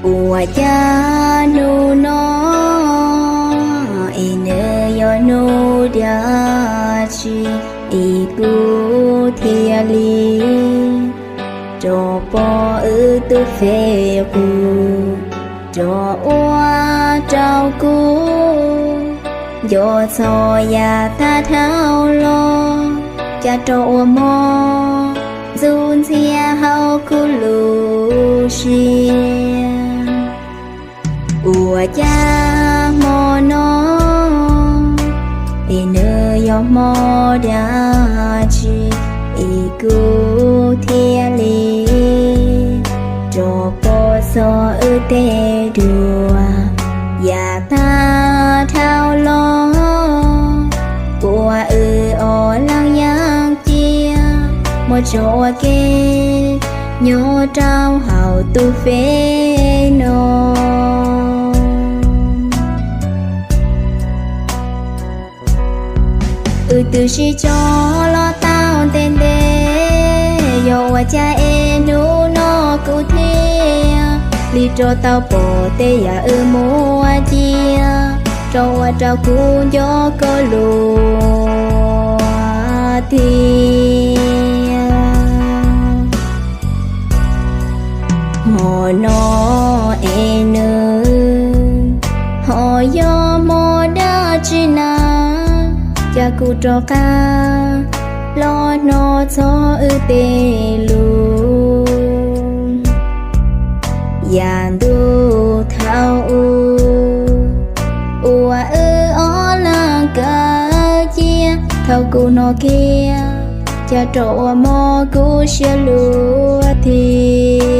Ua cas hnub no es nws yog hnub dab tsi es kuv thiaj li rov pom wb tus Facebook rov ua rau kuv nco txog yav tag dhau los, cas rov ua mob ntxub ntxiag hauv kuv lub siab. Ua cas hmo no es nws yog hmo dab tsi es kuv thiaj li rov pom txog wb tej duab. Yav tag dhau los, puas wb ob leeg yeej cia muaj tso ua ke nyob rau hauv tus Face no. Wb twb sib tso los tau ntev ntev, yog ua cas es hnub no kuv thiaj li rov tau pom tej yam wb muaj cia, rov ua rau kuv nco koj lub thiab. Hmo no es nws ho yog hmo dab tsi na, cas kuv rov qab los hnov txog wb tej lus. Yav ntuj thaum ub uas wb ob leeg kawm cia, thaum kuv hnov kiag cas rov ua mob kuv siab luag thiab.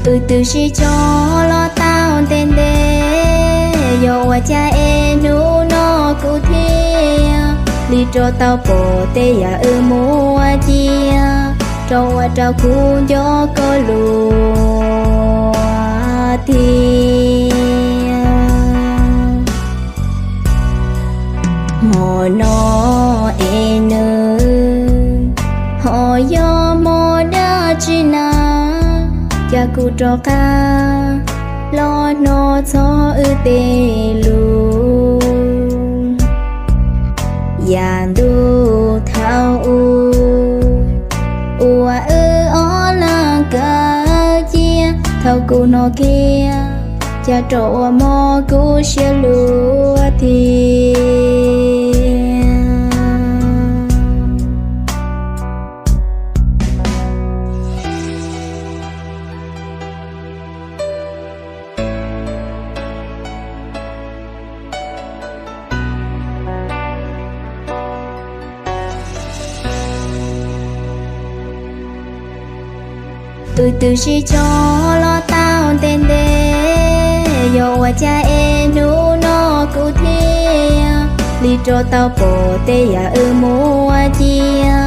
Wb twb sib tso los tau ntev ntev, yog ua cas es hnub no kuv thiaj li rov tau pom tej yam wb muaj cia, rov ua rau kuv nco koj lus thiab. Hmo no es nws ho yog hmo dab tsi na, cas kuv rov qab los hnov txog wb tej lus. Yav ntuj thaum ub uas wb ob leeg kawm cia, thaum kuv hnov kiag cas rov ua mob kuv siab luag thiab. Wb twb sib tso los tau ntev ntev, yog ua cas es hnub no kuv thiaj li rov tau pom tej yam wb muaj cia,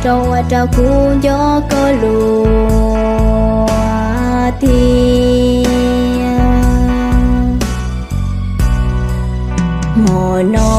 rov ua rau kuv nco koj lus thiab. Hmo no